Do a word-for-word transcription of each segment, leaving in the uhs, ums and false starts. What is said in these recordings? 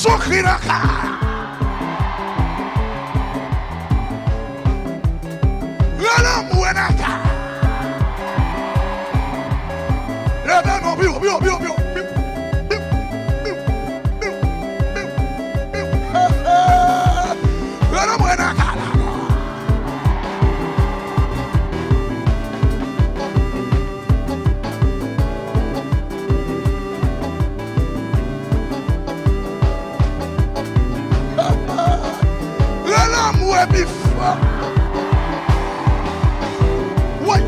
Sou kri nan kay la. Rele anmwe nan kay la. Leve non, pi wo, pi wo, pi wo, pi wo. Rele anmwe nan kay la. Rele anmwe pi fò. Woy,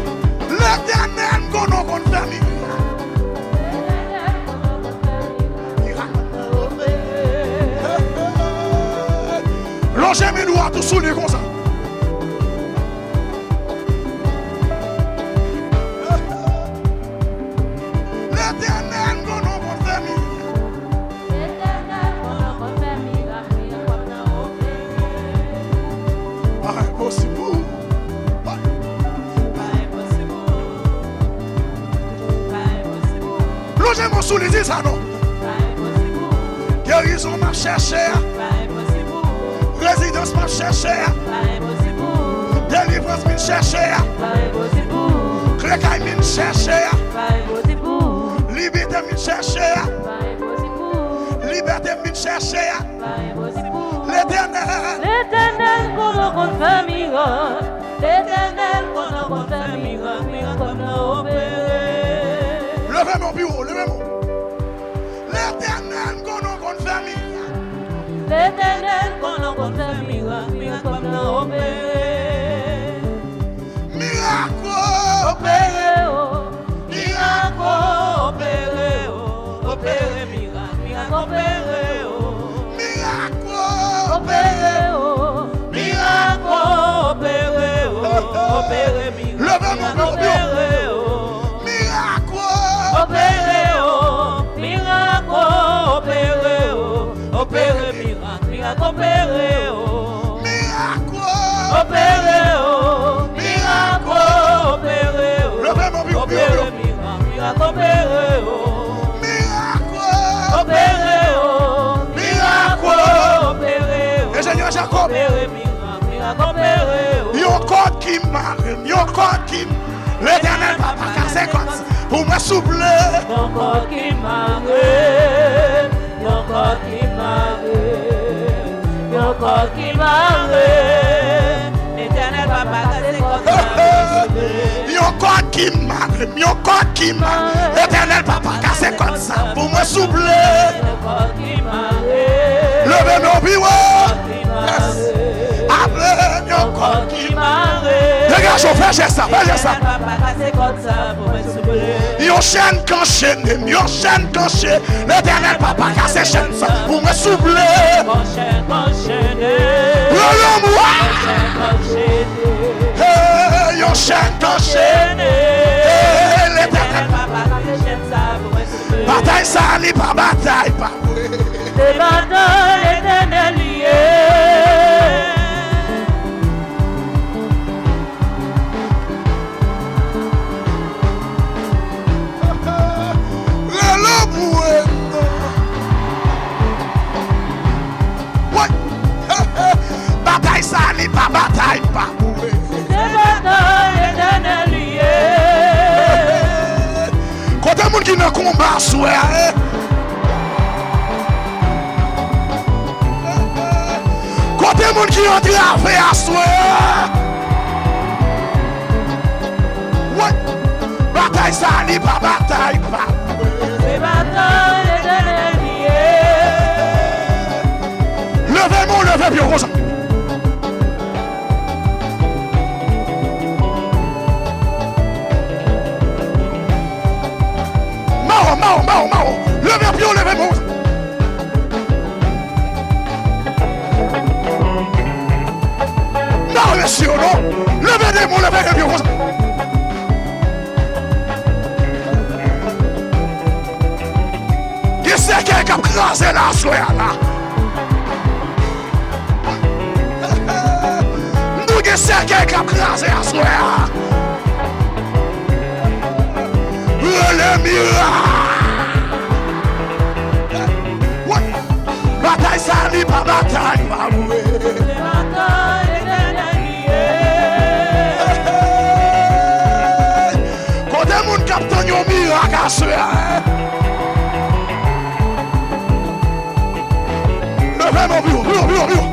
Letènèl m konnen w konn fè mirak. Lonje men dwat ou sou li konsa. Letènèl konnen w konn fè mirak. Letènèl konnen w konn fè mirak, mirak w ap nan opere. Pa enposib pou ou. Pa enposib pou ou. Pa enposib pou ou. Lonje men w sou li, di sa non. Pa enposib pou ou. Gerizon m ap chèche a. Pa enposib pou ou. Rezidans m ap chèche a. Pa enposib pou ou. Delivrans m vin chèche a. Pa enposib pou ou. Kle kay m vin chèche a. Pa enposib pou ou. Libète m vin chèche a. Pa enposib pou ou. Libète m vin chèche a. Pa enposib pou ou. Letènèl. Letènèl konnen w konn fè mirak. Letènèl konnen w konn fè mirak, mirak w ap nan opere. Leve men w pi wo, leve men w. Letènèl konnen w konn fè mirak. Letènèl konnen w konn fè mirak, mirak w ap nan opere. Mirak o, opere o, mirak o, opere o, opere mirak, mirak opere o, mirak o, opere o, mirak o, opere o, opere mirak, mirak opere o, mirak o, opere o, mirak o, opere o, opere mirak. Mirak opere o. Mirak o. Opere o. Mirak o. Opere o. Leve men w pi wo, pi wo, pi wo. Opere mirak. Mirak opere o. Mirak o. Opere o. Mirak o. Opere o. Enjenyè Jacob. Opere mirak. Mirak opere o. Yon kòd ki mare m, yon kòd ki m-, Letènèl papa kase kòd sa pou mwen souple. Yon kòd ki mare, yon kòd ki mare, yon kòd ki mare. Letènèl papa kase kòd sa pou mwen souple. Yon kòd ki mare m, yon kòd ki mare. Letènèl papa kase kòd sa pou mwen souple. Yon kòd ki mare. Leve men w pi wo. Yes. Amen. Yon kòd ki mare. Degaje w, fè jès la, fè jès la. Letènèl papa kase kòd sa pou mwen souple. Yon chèn k anchene m, yon chèn k anchene. Letènèl papa kase chèn sa pou mwen souple. Yon chèn k anchene. Pran lanmou a. Yon chèn k anchene. Hey, yon chèn k anchene. Hey, Letènèl papa kase chèn sa pou mwen souple. Batay sa li pa batay pa mwen. Se batay Letènèl li ye. Rele mwen non. Woy! Batay sa li pa batay pa mwen. Se batay Letènèl li ye. Kote moun ki nan konba aswè a, eh? Kote moun ki antrave aswè a? Woy! Batay sa li pa batay pa mwen. Se batay Letènèl li ye. Leve men w, leve pye w konsa. Mawo, mawo, mawo, mawo. Leve pye w, leve men w. Mawo mesye yo non. Leve de men w, leve de pye w konsa. Gen sèkèy k ap kraze la aswè a la. M di w gen sèkèy k ap kraze aswè a. Rele mirak. Woy! Batay Aswè a, hein? Leve men w pi wo, pi wo, pi wo, pi wo.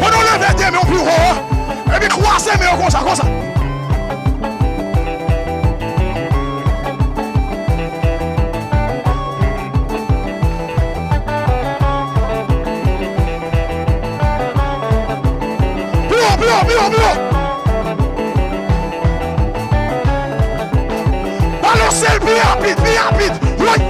Pandan w leve de men w pi wo, epi kwaze men w konsa, konsa. Pi wo, pi wo, pi wo, pi wo. Balanse l pi rapid, pi rapid. Woy!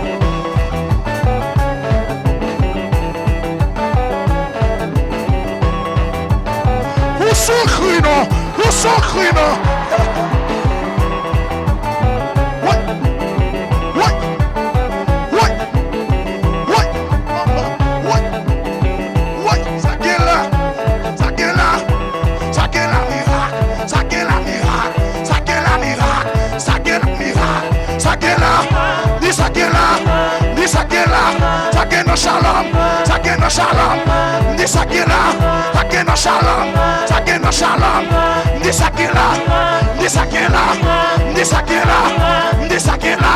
Ou sou kri non, ou sou kri non. Woy! Woy! Woy! Woy! Woy! Woy! Sa gen la! Sa gen la! Sa gen la mirak! Sa gen la mirak! Sa gen la mirak! Sa gen la mirak! Sa gen la! Di sa gen la! Di sa gen la! Sa gen nan Shalom! Sa gen nan Shalom! Di sa gen la! Sa gen nan Shalom! Sa gen nan Shalom! Di sa gen la! Di sa gen la! Di sa gen la! Di sa gen la!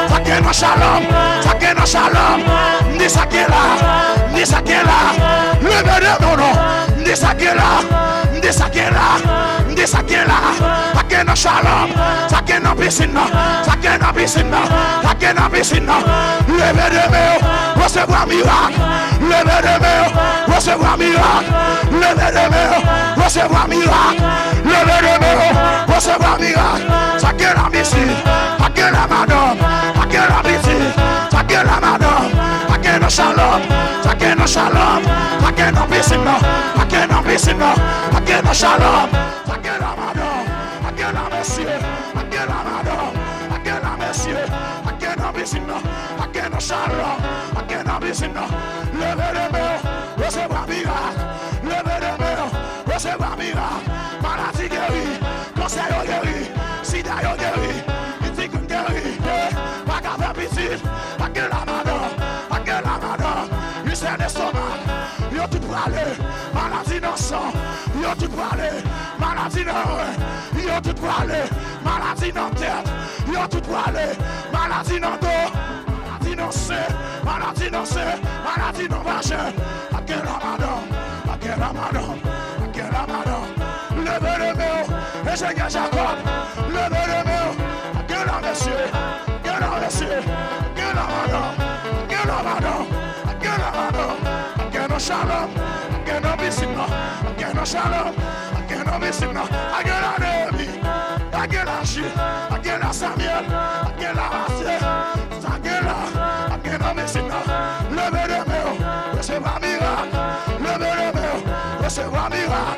Sa gen nan Shalom! Sa gen nan Shalom! Di sa gen la! Di sa gen la! Leve de men w non! Di sa gen la! Di sa gen la! Di sa gen la! Sa gen nan Shalom! Sa gen nan pisin nan! Sa gen nan pisin nan! Sa gen nan pisin nan! Leve de men w! Resevwa mirak! Leve de men w! Resevwa mirak! Leve de men w! Resevwa mirak! Leve de men w! Resevwa mirak! Sa gen la misil! Sa gen la madanm! Sa gen la pitit! Sa gen la madanm! Sa gen nan Shalom! Sa gen nan Shalom! Sa gen nan pisin nan! Sa gen nan pisin nan! Sa gen nan Shalom! Sa gen la madanm! Sa gen la mesye! Sa gen la madanm! Sa gen la mesye! Sa gen nan pisin nan! Sa gen nan Shalom! Sa gen nan pisin nan! Leve de men w! Resevwa mirak! Leve de men w! Resevwa mirak! Maladi geri! Kansè yo geri! Sida yo geri! Pitit geri! Eh, pa ka fè pitit! Pa gen la madanm! Pa gen la madanm! Ülsè lestomak! Yo tout prale! Maladi nan san! Yo tout prale! Maladi nan ren! Yo tout prale! Maladi nan tèt! Yo tout prale! Maladi nan do! Maladi nan sen, maladi nan sen, maladi nan vajen. Pa gen la madanm, pa gen la madanm, pa gen la madanm. Leve de men w, enjenyè Jakòb. Leve de men w, pa gen la mesye, pa gen la mesye, pa gen la madanm, pa gen la madanm, pa gen la madanm. Pa gen nan Shalom, pa gen nan pisin nan, pa gen nan Shalom, pa gen nan pisin nan. Pa gen la Neyemi, pa gen la Jil, pa gen la Samyèl, pa gen la Asye. Sa gen la, pa gen nan pisin nan. Leve de men w, resevwa mirak. Leve de men w, resevwa mirak.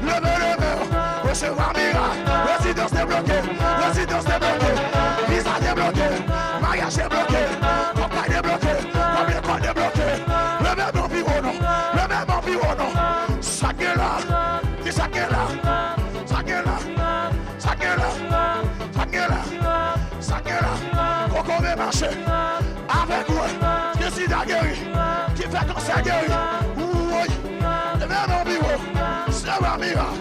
Leve de men w, resevwa mirak. Rezidans debloke, rezidans debloke. Viza debloke, maryaj debloke, kòb kay debloke, kòb lekòl debloke. Leve men w pi wo non, leve men w pi wo non. Sa gen la, di sa gen la, sa gen la. Sa gen la, sa gen la, sa gen la. Kokobe mache, avèg wè, ki sida geri, ki fè kansè geri. Woy, leve men w pi wo, se pa mirak.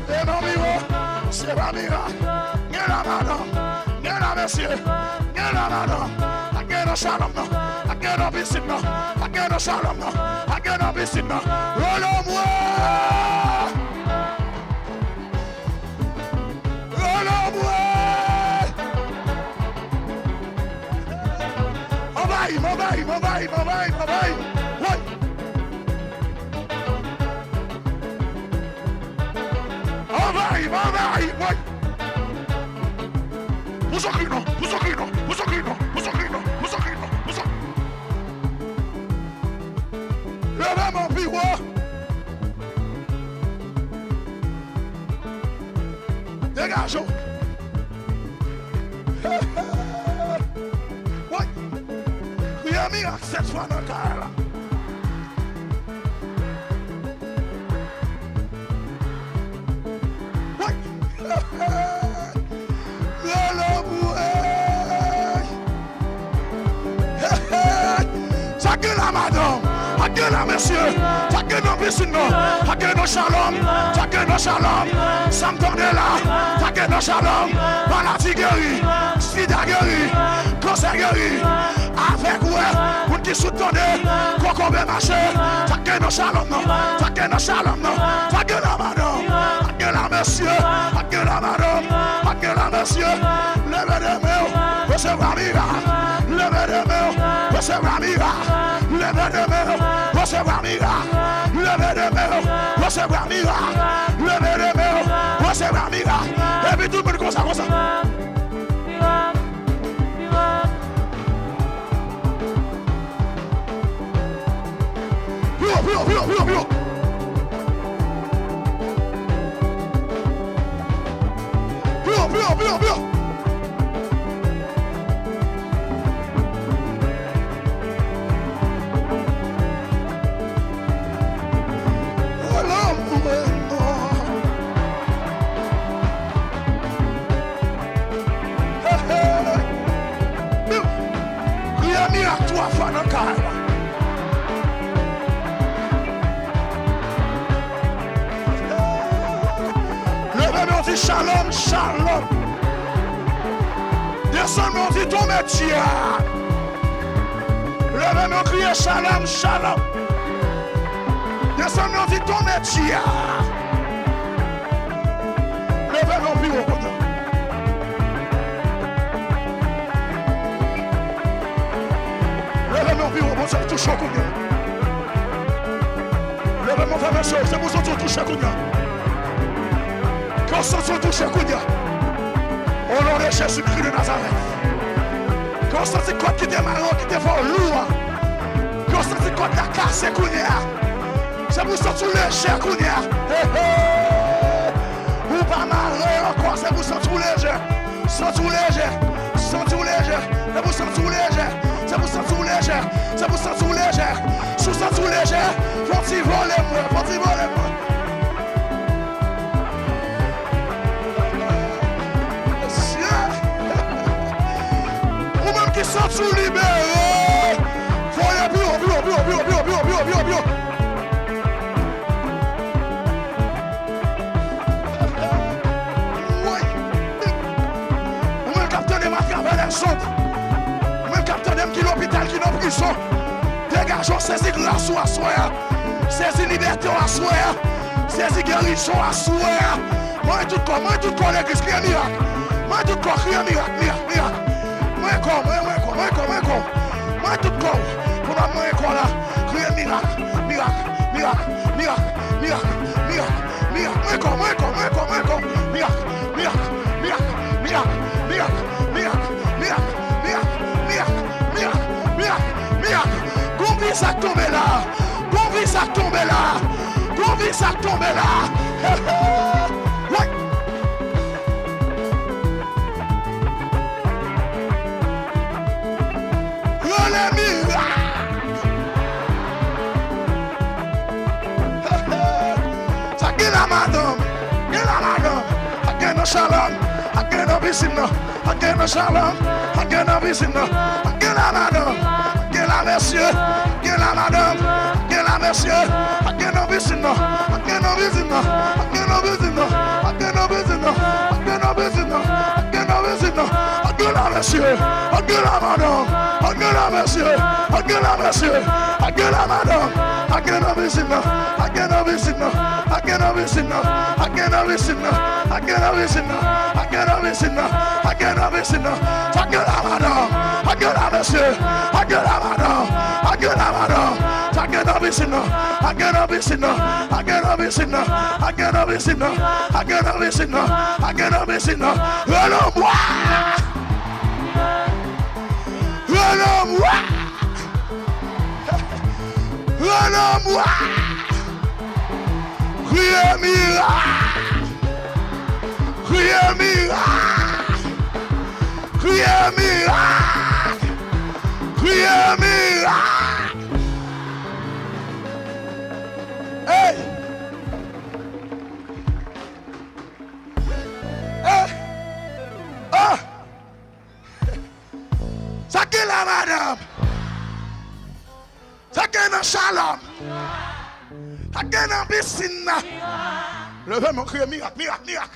Leve men w pi wo, se pa mirak. Gen la madanm, gen la mesye, gen la madanm. Pa gen nan Shalom nan, pa gen nan pisin nan, pa gen nan Shalom nan, pa gen nan pisin nan. Rele mwen! Rele mwen! Anvayi m, anvayi m, anvayi m, anvayi m, anvayi m. Woy! Anvayi m, anvayi m, woy! Pousokri non, pousokri non, pousokri non, pousokri non, pousokri non, pousokri. Leve men w pi wo. Degaje w. Woy! Kriye mirak sèt fwa nan kay la. Woy! Rele mwen! Sa gen la madanm, sa gen La, mesye, sa k gen nan pisin nan, sa k gen nan Shalom, sa k gen nan Shalom, sa m tande la, sa k gen nan Shalom, maladi geri, sida geri, kansè geri, avèg wè, moun ki soud tande, kokobe mache, sa k gen nan Shalom nan, sa k gen nan Shalom nan, sa k gen nan madanm, sa k gen la mesye, sa k gen la madanm, sa k gen la mesye, leve de men w, resevwa mirak, leve de men w, resevwa mirak, leve de men w, resevwa mirak, leve de men w, resevwa mirak, leve de men w, resevwa mirak, epi tout moun konsa, konsa. Pyo, pyo, pyo, pyo, pyo. Pyo, pyo, pyo, pyo. Wala mwen non. Kriye mirak twa fwa nan kay la. Leve men w di, "Shalom, shalom." Desann men w di, "Tonbe dyab." Leve men w kriye, "Shalom, shalom." Desann men w di, "Tonbe dyab." Leve men w pi wo kounye a. Leve men w pi wo, Bondye ap touche w kounye a. Leve men w, fè mesye, se pou santi w touche kounye a. Ke w santi w touche kounye a. O non de Jezikri de Nazarèt. Ke w santi kòd ki te mare w, ki te fè w lou a. Ke w santi kòd la kase kounye a. Se pou santi w lejè kounye a. Hey, hey. Ou pa mare ankò, se pou santi w lejè. Santi w lejè. Santi w lejè. Se pou santi w lejè. Se pou santi w lejè. Se pou santi w lejè. Si w santi w lejè, fè yon ti vole mwen. Fè yon ti vole mwen. Mesye. Ou menm ki santi w libere, voye pi wo, pi wo, pi wo. Woy. Ou menm k ap tande m atravè lèzond, ou menm k ap tande m ki lopital, ki nan prizon, degaje w, sezi gras ou aswè a. Sezi libète w aswè a. Sezi gerizon w aswè a. Mwen tout kò, mwen tout kò legliz, kriye mirak. Mwen tout kò, kriye mirak, mirak, mirak. Mwen kò, mwen, mwen kò, mwen kò, mwen kò. Mwen tout kò. Pou mwen, mwen kò la. Kriye mirak, mirak, mirak, mirak, mirak, mirak, mirak. Mwen kò, mwen kò, mwen kò, mwen kò. Mirak, mirak, mirak, mirak, mirak, mirak, mirak, mirak, mirak, mirak, mirak, mirak. Gon vi sa k tonbe la. Gon vi sa k tonbe la. Gon vi sa k tonbe la. Woy. Rele mirak. Sa gen la madanm. Gen la madanm. Sa gen nan Shalom. Sa gen nan pisin nan. Sa gen nan Shalom. Sa gen nan pisin nan. Sa gen la madanm. Sa gen la mesye. Sa gen la madanm. Sa gen la mesye. Sa gen nan pisin nan. Sa gen nan pisin nan. Sa gen nan pisin nan. Sa gen nan pisin nan. Sa gen nan pisin nan. Sa gen nan pisin nan. Sa gen la mesye. Sa gen la madanm. Sa gen la mesye. Sa gen la mesye. Sa gen la madanm. Sa gen nan pisin nan. Sa gen nan pisin nan. Sa gen nan pisin nan. Sa gen nan pisin nan. Sa gen nan pisin nan. Sa gen nan pisin nan. Sa gen nan pisin nan. Sa gen la madanm. Sa gen la mesye. Sa gen la madanm. Sa gen la madanm. Sa gen nan pisin nan. Sa gen nan pisin nan. Sa gen nan pisin nan. Sa gen nan pisin nan. Sa gen nan pisin nan. Sa gen nan pisin nan. Rele mwa. Rele mwa. Rele mwa. Kriye mirak. Kriye mirak. Kriye mirak. Kriye mirak. Hey! Hey! Ah! Sa k gen la, madanm? Sa k gen nan Shalom. Sa k gen nan pisin nan. Leve men w, kriye mirak, mirak, mirak.